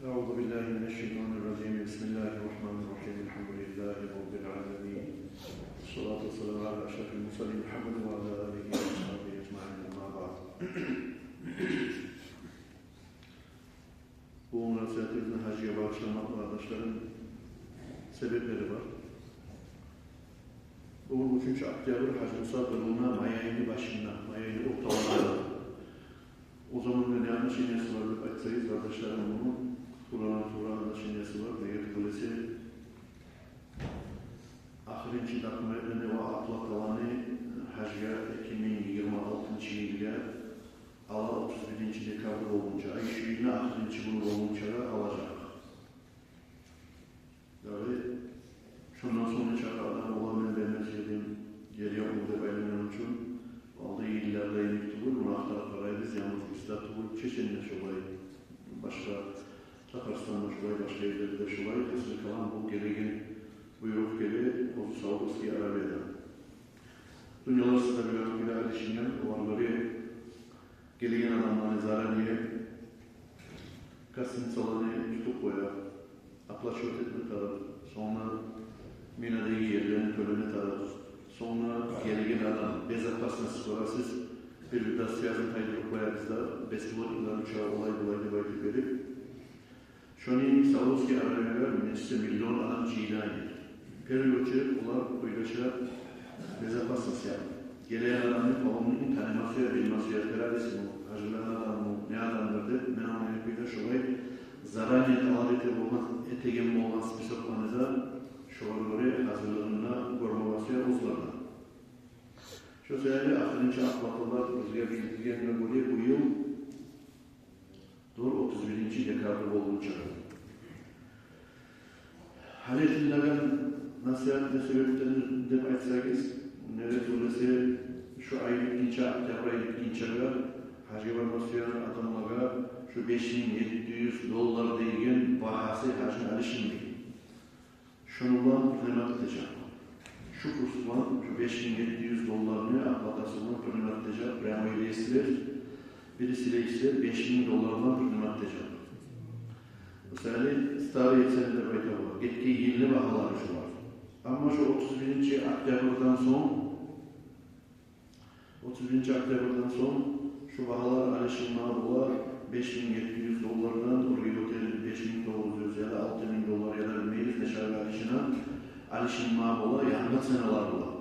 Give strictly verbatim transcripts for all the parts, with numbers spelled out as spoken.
أعوذ بالله من الشيطان الرجيم. بسم الله الرحمن الرحيم. الحمد لله رب العالمين. والصلاة والسلام على أشرف المرسلين محمد وعلى آله وصحبه أجمعين. أما بعد. Бу насигьатыбызны гьажгъа багъышламакъ, къардашларым, себеплери бар. Бугюн уьчюнчю октябрь, гьажи Муса къырылына май айны башында, май айны орталарында. О замангъа не отношениясы бар деп айтсагъыз, къардашларым, муну туврадан-тувра отношениясы бар. Неге тюгюл эсе, ахырынчы документлени ва оплаталаны гьажгъа эки минг йигирма алтынчы йылгъа ала, отуз биринчи декабрь болгъунча, ай, шу йылны ахырынчы гюню болгъунча да алажакъ. Дагъы шондан сонг нечакъы адам ола, мен бермес эдим, гери ёкъму деп айлангъан учун. Алда йылларда йимик тюгюл, муну ахтарып къарайбыз, янгыз бизде тюгюл, чеченде шолай, башгъа, Татарстанда шолай, башгъа ерлерде шолай. Гьасили калам, бу гелеген буйрукъ геле оьзю Саудовский Аравиядан. Дюньялар сизге биле алышынгъан, олар гёре гелеген адамланы заранее гостиницаланы тутуп къоя, оплачивать этме тарыкъ, сонг минадагъы ерлени тёлеме тарыкъ, сонг гелеген адам, безопасность, гёресиз, бир-бирде связьны тайдырып къоябыз да, беспилотниклер уча, олай-булай деп айтып берип. Шону Саудовский Аравиягъа нече миллион адам жыйыла эди. Первый очередь олар ойлаша безопасность, яни гелеген адамны, паломникни танымасы я, билмеси я, террористми, гьажланагъан адаммы, не адамдыр деп. Мен аны айтып бере, шолай заранее талап эте болгъан, этеген болгъан списокланы да, шогъар гёре гьазирлигин де гёрмеси я оьзлерден. Шо саялы ахырынчы оплаталар бизге билдиргенине гёре, бу йыл дюр отуз биринчи декабрь болгъунча. Гьали этилеген насигьат не себепден деп айтсагъыз, неге тюгюл эсе, шу ай битгинче, октябрь ай битгинче, гьажгъа барма сюеген адамлагъа шу беш минг етти юз доллар деген багьасы гьажны алышынмай. Шону булан принимать этежек. Шу курс булан, шу беш минг етти юз долларны оплатасы булан принимать этежек прямой рейслер, бирисилей силер беш минг доллар булан принимать этежек. Мисалы, старые цены деп айта бола, гетген йылны багьалары шулар. Амма шу отуз биринчи октябрдан сонг, отуз биринчи октябрдан сонг шу багьалар алышынма бола, беш минг етти юз доллардан, оьрге гётерилип беш минг тогъуз юз яда алты минг доллар, яда билмейбиз нечакъы алышына, алышынма бола янгы ценалар булан,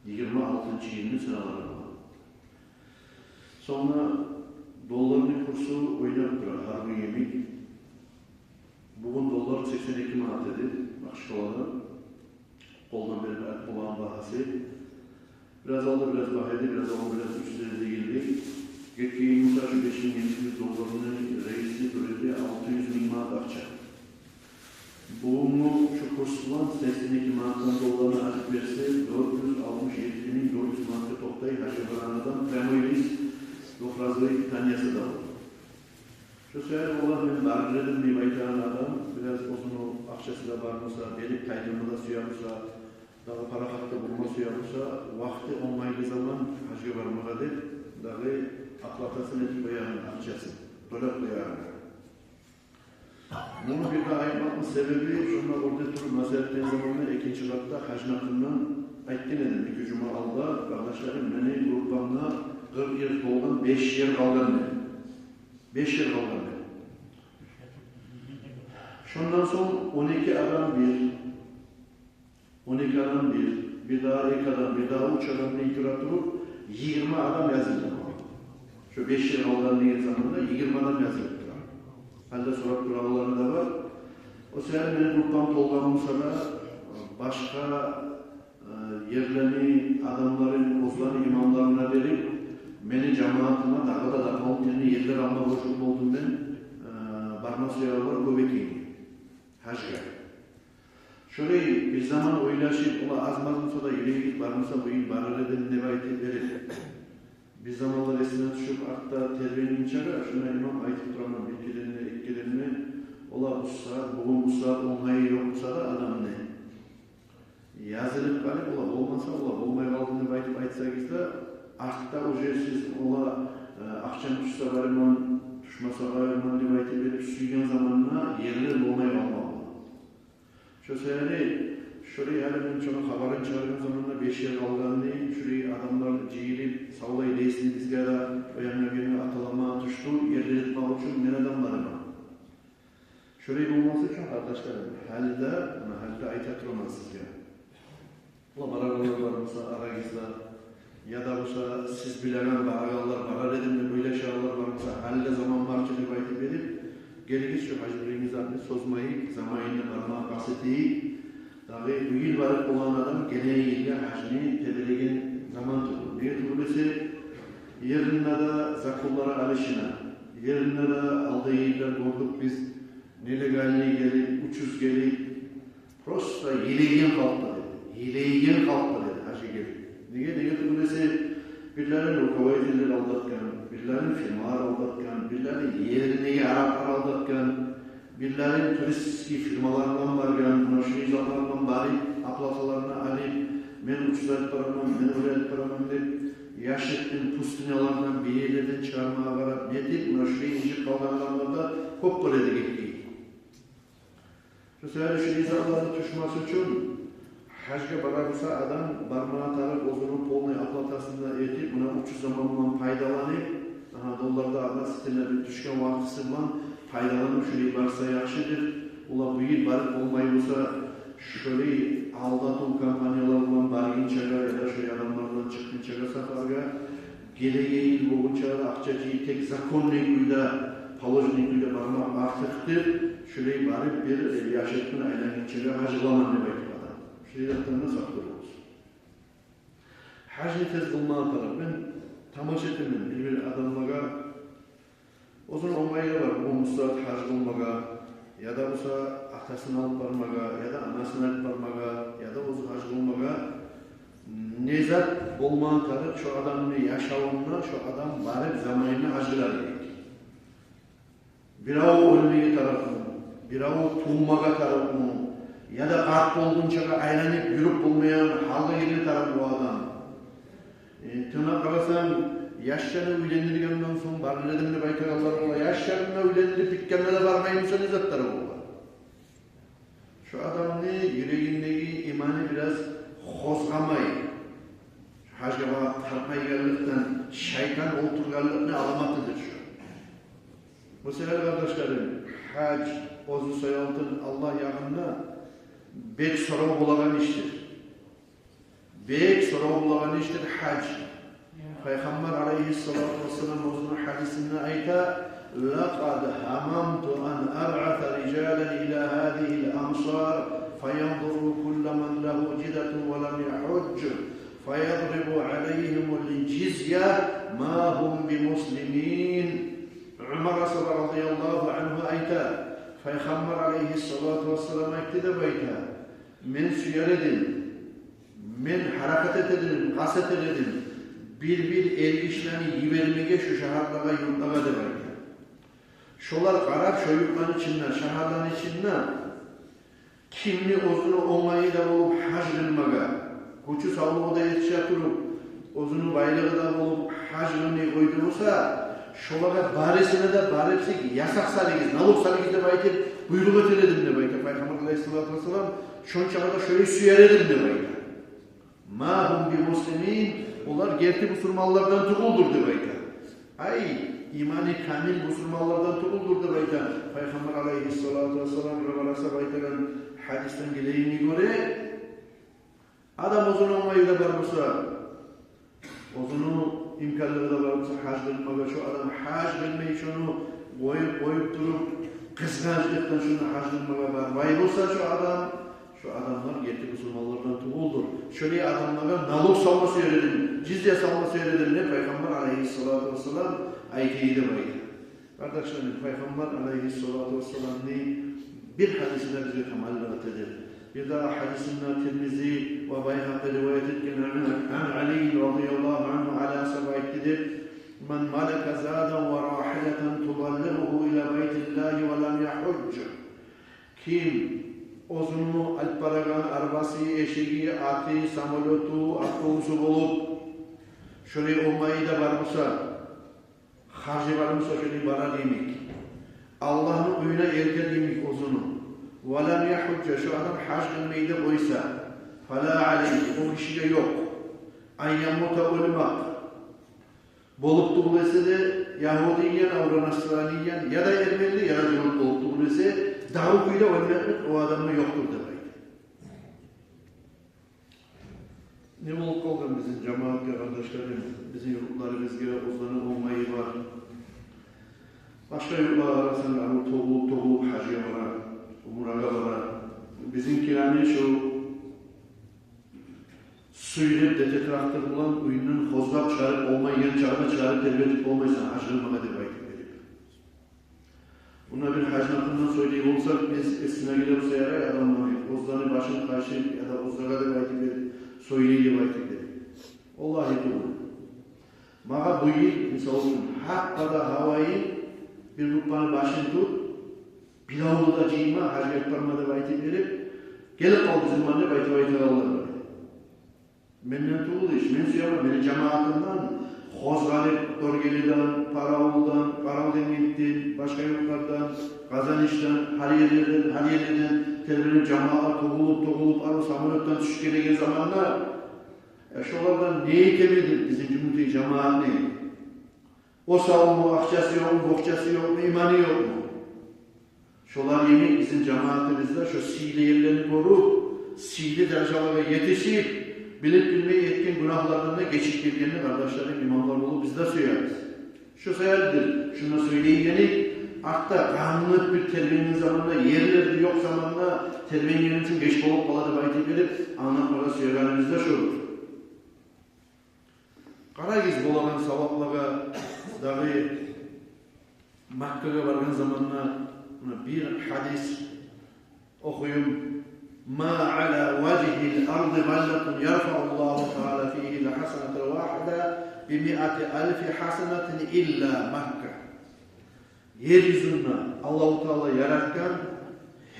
йигирма алтынчы йылны ценалары булан. Сонг долларны курсу ойнап тура гьар гюн йимик. Бугюн доллар сексен эки манат эди Махачкъалада. Къолдан берип айтып болагъан багьасы. Бираз алда бираз багьа эди, бираз алда бираз уьстге де гелди. Гетген йыл, мисал учун, беш минг етти юз долларны рейси бир де алты юз минг манат акъча. Бугюнгю шу курс булан сексен эки манатдан долларны алып берсе, дёрт юз алтмыш етти минг дёрт юз манатгъа токътай гьажгъа барагъан адам, прямой рейс, двухразовый питаниясы да бар. Шо саялы олар, мен барыр эдим деп айтагъан адам, бираз оьзюню акъчасы да бар буса, берип къайтма да сюе буса, дагъы парахат да болма сюе буса, вакъти онгайлы заман гьажгъа бармагъа деп, дагъы оплатасын этип къоягъан, акъчасын тёлеп къоягъан. Муну бир де айтмакъны себеби, шонда оьрде туруп насигьат этген заманда экинчи къатда гьажны гьакъындан айтгъан эдим эки жума алда: «Къардашларым, мени группамда къыркъ ер толгъан, беш ер къалгъан», — деп. Беш ер къалгъан деп. Шондан сонг он эки адам бир, он эки адам бир, бир дагъы эки адам, бир дагъы уьч адам дей тура туруп, йигирма адам язылды. Шо беш ер къалгъан деген заманда йигирма адам язылып тура. Гьали де сорап турагъанлары да бар. О саялы мени группам толгъан буса да, башгъа э, ерлени адамларын оьзлени имамларына берип, мени жамаатыма дагъы да дополнительный ерлер алма борчлу болдум мен. Э, барма сюегенлер кёп экен гьажгъа. Шолай бир заман ойлашып, ола аз-маз буса да, юрегибиз бармаса, бу йыл барар эдим деп айтып берип, бир заманлар эсине тюшюп, артда тербенгинче, шунда имам айтып тураман, бир керенде, эки керенде, ола бу сагьат, бугюн бу сагьат онгайы ёкъ буса да адамны, язылып къалып, ола болмаса, ола болмай къалды деп айтып айтсагъыз да, артда уже сиз ола, э, акъчам тюшсе бараман, тюшмесе къайырман деп айтып берип, сюйген заманда ерлер болмай къалмагъан. Шо саялы шолай гьали мен шону хабарын чыгъаргъан заманда беш ер къалгъанды, шолай адамлар жыйылып, савлай лестницагъа да, о ягъа-бу ягъа атылма тюшдю, ерлер этмек учун мен адамларыма. Шолай болмасы учун, къардашларым, гьали де, муна гьали де айта тураман сизге. Ва барагъанлар бар буса арагъызда, яда буса сиз билеген барагъанлар, барар эдим деп ойлашагъанлар бар буса, гьали де заман бар чы деп айтып берип, гелигиз, шу гьаж биригиз затны созмайыкъ, заманында бармагъа къаст этейик. Дагъы бу йыл барып болгъан адам гелеген йылгъа гьажны тебереген заман тюгюл. Неге тюгюл эсе, еринде де законлар алышына, еринде де алда йыллар гёрдюк биз, нелегальный гелип, учуз гелип, просто йылайгъан халкъ бар эди. Йылайгъан халкъ бар эди гьажгъа гелип. Неге, неге тюгюл эсе, бирлерин руководителлер алдатгъан, бирлерин фирмалар алдатгъан, бирлерин еринде араплар алдатгъан, бирлерин туристический фирмалар булан баргъан, муна шулай затлар булан барып, оплаталарын алып, мен учуз алып бараман, мен олай алып бараман деп, яшыртгъын пустынялардан, бир ерлерден чыгъармагъа къарап, нетип, муна шулай инжип къалгъан адамлар да кёп бар эди гетген йыл. Шо саялы шу инсанланы тюшмес учун, гьажгъа бара буса адам, бармагъа тарыкъ оьзюню полный оплатасын да этип, муна учуз заман булан пайдаланып, агьа, доллар да относительно бир тюшген вакътиси булан пайдаланып, шолай барса яхшыдыр. Олар бу йыл барып болмай буса, шолай алдатыв компаниялар булан баргъынчагъа яда шолай адамлар булан чыкъгъынчагъа сапаргъа, гелеген йыл болгъунчагъа да акъча жыйып, тек законный кюйде, положенный кюйде бармакъ артыкъдыр. Шолай барып бир, э, яшыртгъын айлангъынчагъа гьаж къыламан деп айтып адам. Шолай затдан да сакъ болугъуз. Гьажны тез къылмагъа тарыкъ. Мен тамаша этемен бир-бир адамлагъа, оьзюню онгайы бар, бугюн бусагьат гьаж къылмагъа, яда буса атасын алып бармагъа, яда анасын алып бармагъа, яда оьзю гьаж къылмагъа. Не зат болмагъа тарыкъ шо адамны яшавунда, шо адам барып заманында гьаж къылар эди. Бирев оьлмеге тарыкъмы, бирев тувмагъа тарыкъмы, яда къарт болгъунчагъа айланып юрюп болмайгъан гьалгъа гелме тарыкъмы о адам? Э, тынглап къарасанг, яшланы уьйлендиргенден сонг барар эдим деп айтагъанлар бола, яшларын да уьйлендирип битгенде де бармай буса, не затлар бола? Шо адамны юрегиндеги иманы бираз къозгъамай, гьажгъа барып тартмайгъанлыкъдан, шайтан олтургъанлыкъны аламатыдыр шо. Бу себепден, къардашларым, гьаж оьзю саялы Аллагь ягъында бек сорав болагъан ишдир. Бек сорав болагъан ишдир гьаж. Пайхаммар алайгьиссалату вассалам оьзюню гьадисинде айта: «Лакъад гьамамту ан абъаса рижалан ила гьазигьил амсар, фаянзуру куллу ман лагьу жидатун ва лам ягьужж, фаязрибу алайгьимул жизья ма гьум бимуслимин». Умар асгьаба радияллагьу ангьу айта: Пайхаммар алайгьиссалату вассалам айтды деп айта: «Мен сюер эдим, мен гьаракат этер эдим, къаст этер эдим бир-бир эргишилени йибермеге шу шагьарлагъа, юртлагъа», — деп айта. Шолар къарап, шо юртланы ичинде, шагьарланы ичинде кимни оьзюню онгайы да болуп гьаж къылмагъа, гючю, савлугъу да етише туруп, оьзюню байлыгъы да болуп, гьаж къылмай къойду буса, шолагъа барысына да барып сиз ясакъ салыгъыз, налог салыгъыз деп айтып, буйрукъ этер эдим деп айта Пайхаммар алайгьиссалату вассалам. Шончагъа да шолай сюер эдим деп айта. «Ма гьум бимуслимин», олар герти бусурманлардан тюгюлдюр деп айта. Ай, иманы камил бусурманлардан тюгюлдюр деп айта Пайхаммар алайгьиссалату вассалам. Умар асгьаба айтагъан гьадисден гелегенине гёре, адам оьзюню онгайы да бар буса, оьзюню имканлыгъы да бар буса гьаж къылмагъа, шо адам гьаж къылмай, шону къоюп, къоюп туруп, къызгъанчлыкъдан шону гьаж къылмагъа бармай буса, шо адам, шо адамлар герти бусурманлардан тюгюлдюр. Шолай адамлагъа налог салма сюер эдим, жизья салма сюер эдим деп Пайхаммар алайгьиссалату вассалам айта эди деп айта. Къардашларым, Пайхаммар алайгьиссалату вассаламны бир гьадиси де бизге таманлыкъ этедир. Бирдагъы гьадисинде Тирмизи ва Байгьакъи риваят этген: «Ан, ан Алийин радияллагьу ангьу къала», асгьаба айтды деп: «Ман малака задан ва рагьилатан тубаллигъугьу ила байтиллагьи ва лам ягьужж». Ким оьзюню алып барагъан арбасы, эшеги, аты, самолёту, автобусу болуп, шолай онгайы да бар буса, Гьажгъа бармаса, шолай барар йимик. Аллагьны уьюне элтер йимик оьзюню. Ва лам ягьужжа, шо адам гьаж къылмай да къойса, фала алайгьи, о гишиге ёкъ. Ан ямута, оьлмек. Болуп тюгюл эсе де, ягьудиян, ав насраниан, яда эрмени, яда жугьут болуп тюгюл эсе, дагъы кюйде оьлмеклик о адамгъа ёкъдур деп айта. Не болуп къалгъан бизин жамаатгъа, къардашларым? Бизин юртларыбызгъа оьзлени онгайы бар. Башгъа юртлагъа къарасанг, аны тёгюлюп-тёгюлюп гьажгъа бара, умрагъа бара. Бизинкилени шо сюйреп, дете трактор булан уьюнден къозгъап чыгъарып болмайгъан чакъда чыгъарып, тербетип болмайсан гьаж къылмагъа деп айтып берип. Муна бир гьажны гьакъындан сёйлей болсакъ, эс-, эсине геле буса ярай адамланы, оьзлени башын къайшырып яда оьзлеге деп айтып берип, сёйлей деп айтып берип. Валлагьи тюгюл. Магъа бу йыл, мисал учун, гьакъда гьавайын бир группаны башын тут, бир авулну да жыйма, гьажгъа барма деп айтып берип, гелип къал бизин булан деп айтып айтагъанлар бар. Менден тюгюл иш, мен сюемен, мени жамаатымдан, Хозгъалиев, Доргелиден, Паравулдан, Паравулдан гетди, башгъа юртлардан, Къазанышдан, гьар ерлерден, гьар ерлерден тербенип жамаатлар тёгюлюп, тёгюлюп, ана самолётдан тюшюп гелеген заманда, э, шолардан не этемедир бизин жумутей жамаатны? Осалмы, акъчасы ёкъму, бокъчасы ёкъму, иманы ёкъму? Шолар йимик бизин жамаатыбызда шо сыйлы ерлени гёрюп, сыйлы даражалагъа етишип, билип-билмей этген гюнагьларындан да гечип гелгенни, къардашларым, имамлар болуп биз де сюебиз. Шо саялыдыр шунда сёйлейгени, артда къанлыкъ бир тербенген заманда, ерлер де ёкъ заманда тербенгени учун геч болуп къала деп айтып берип, англатмагъа сюегенибиз де шодур. Къарагъыз болагъан саваплагъа дагъы. Маккагъа баргъан заманда муна бир гьадис охуюм. Ма ала важгьил арзи заллатун ярфагьуллагьу таала фигьи гьасанатан вагьида би миати алфи гьасанатин илла Макка. Ер юзюнде Аллагьу Таала яратгъан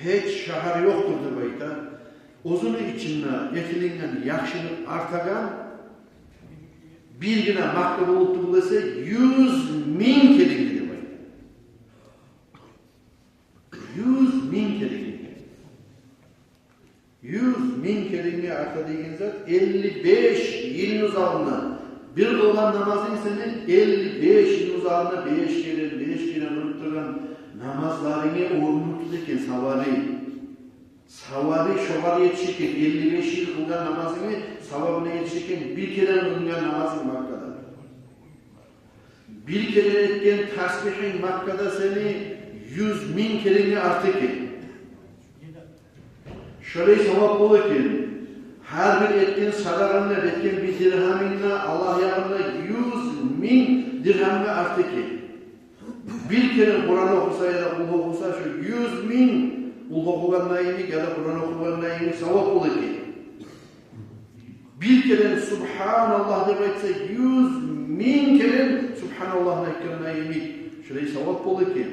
гьеч шагьар ёкъдур деп айта, оьзюню ичинде этилинген яхшылыкъ артагъан бир гине Макка болуп тюгюл эсе, юз минг керенге деп айта. Юз минг керенге. Юз минг керенге арта деген зат, элли беш йылны узагъында бир къылгъан намазынг сени элли беш йылны узагъында беш керен, беш керен къылып тургъан намазларынга орун тутуп экен савабы. Савабы шогъар етише экен, элли беш йыл къылгъан намазынгны савабына етише экен бир керен къылгъан намазынг Маккада. Бир керен этген тасбигьинг Маккада сени юз минг керенге арта экен. Шолай савап бола экен. Гьар бир этген садагъанг да, этген бир диргьамынг да Аллагь ягъында юз минг диргьамгъа арта экен. Бир керен Къуран охуса яда Къулгьу охуса, шо юз минг Къулгьу охугъанда йимик яда Къуран охугъанда йимик савап бола экен. Бир керен «Субгьаналлагь» деп айтса, юз минг керен «Субгьаналлагь»ны айтгъанда йимик шолай савап бола экен.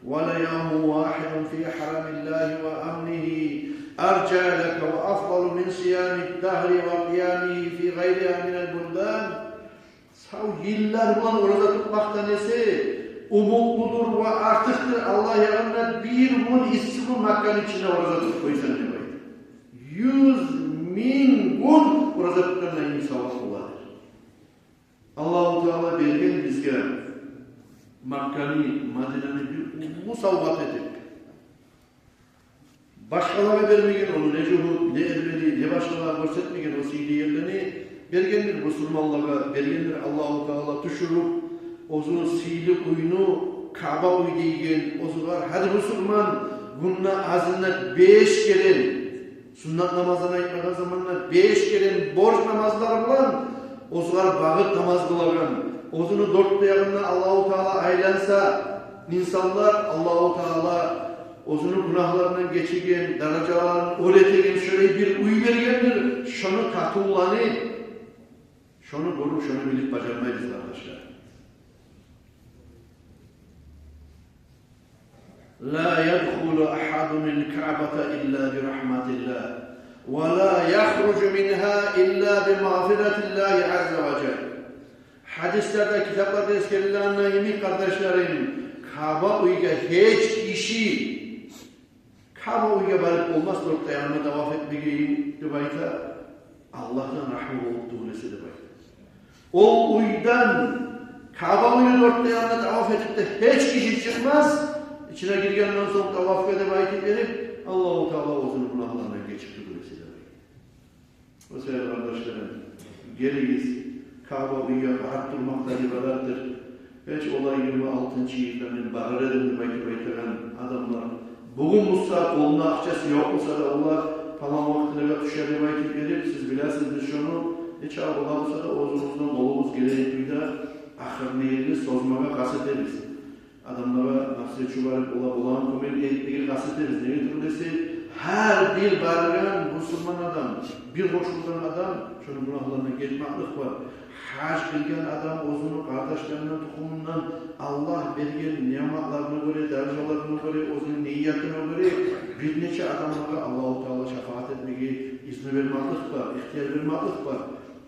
Ва ла явмун вагьидун фи гьарамиллагьи ва амнигьи аржа лака ва афзалу мин сиями ддагьри ва къиямигьи фи гъайригьа минал бульдан. Сав йыллар булан ораза тутмакъдан эсе умутлудур ва артыкъдыр Аллагь ягъында бир гюн, исси гюн Макканы ичинде ораза тутуп къойсанг деп айта. Юз минг гюн ораза тутгъандай савап боладыр. Аллагьу Таала берген бизге Макканы, Мадинаны бир уллу савгъат этип. Башгъалагъа бермеген ону не жугьут, не эрмени, не башгъалагъа гёрсетмеген о сыйлы ерлени бергендир бусурманлагъа, бергендир Аллагьу Таала тюшюрюп, оьзюню сыйлы уьюню, Каъба уьй дейген, оьзюгер гьар бусурман гюнде азында беш керен, суннат намазланы айтмагъан заманда, беш керен борч намазлар булан оьзюгер багъып намаз къылагъан, оьзюню дёрт де ягъында Аллагьу Таала айланса инсанлар, Аллагьу Таала оьзюню гюнагьларындан гечеген, даражаларын оьр этеген шолай бир уьй бергендир, шону татывланы, шону гёрюп, шону билип бажармайбыз, къардашлар. Ла ядхулу агьадунул Каъбата илла би рагьматиллагь, ва ла яхружу мингьа илла би магъфиратиллагьи азза ва жалла. Гьадислерде, китапларда эсгерилгенлей йимик, къардашларым, Каъба уьйге гьеч гиши, Каъба уьйге барып болмас, дёрт де янына таваф этмеге деп айта, Аллагьдан рагьму болуп тюгюл эсе деп айта. О уьйден, Каъба уьйню дёрт де янына таваф этип де гьеч гиши чыкъмас, ичине гиргенден сонг тавафгъа деп айтып берип, Аллагьу Таала оьзюню гюнагьларындан гечип тюгюл эсе деп айта. О саялы, къардашларым, гелигиз, Каъба уьйге къарап турмакъ да ибадатдыр. Гьеч олай йигирма алтынчы йылда мен барар эдим деп айтып айтагъан адамлар, бугюн буса къолунда акъчасы ёкъ буса да, олар палан вакътилеге тюше деп айтып берип, сиз билесиз, биз шону, гьеч олай буса да, оьзюбюзден къолубуз гелеген кюйде ахырына ерли созмагъа къаст этебиз. Адамлагъа насигьат чыгъарып, олар болагъан кёмек этмеге къаст этебиз. Неге тюгюл десе, гьар бир баргъан бусурман адам, бир къошулгъан адам, шону гюнагьларындан гечмеклик бар. Гьаж къылгъан адам оьзюню къардашларындан, тухумундан, Аллагь берген ниъматларына гёре, даражаларына гёре, оьзюню ниятына гёре бир нече адамлагъа Аллагьу Таала шафаат этмеге изну бермеклик бар, ихтияр бермеклик бар.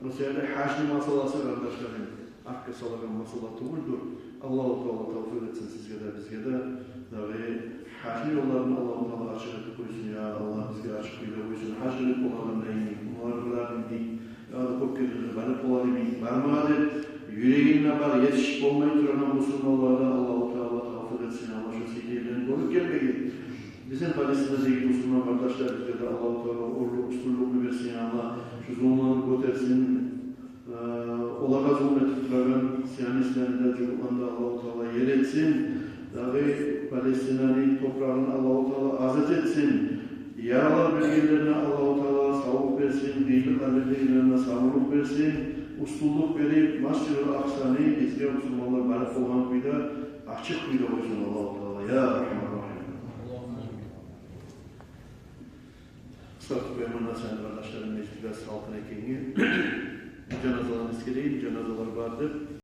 О саялы гьажны масъаласы, къардашларым, артгъа салагъан масъала тюгюлдюр. Аллагьу Таала тавфикъ этсин сизге де, бизге де. Дагъы гьажны ёлларын Аллагьу Таала ачыкъ этип къойсун, я Аллагь, бизге ачыкъ кюйде къойсун. Гьаж къылып болагъан да йимик, умра къылып йимик, я да кёп гелип барып болар йимик, бармагъа деп юрегинде бар, етишип болмай турагъан бусурманлагъа да Аллагьу Таала тавфикъ этсин, Аллагь, шо сыйлы ерлени гёрюп гелмеге. Бизин Палестинадагъы бусурман къардашларыбызгъа да Аллагьу Таала оьрлюк, уьстюнлюкню берсин, я Аллагь, шо зулмуланы гётерсин. Э, олагъа зулму этип турагъан сионистлени де жугьутланы да Аллагьу Таала ер этсин. Дагъы Палестинаны топурагъын Аллагьу Таала азат этсин. Яралар бергенлерине Аллагьу Таала савлукъ берсин, къыйынлыкъ гёргенлерине сабурлукъ берсин, уьстюнлюк берип, Масжидул Акъсаны бизге бусурманлар барып болагъан кюйде, ачыкъ кюйде къойсун Аллагьу Таала. Я Рагьман Рагьим. Сагъ къойман да сени къардашларым, межитге салкъын экенге. Жаназаланы эсгерейим, жаназалар барды.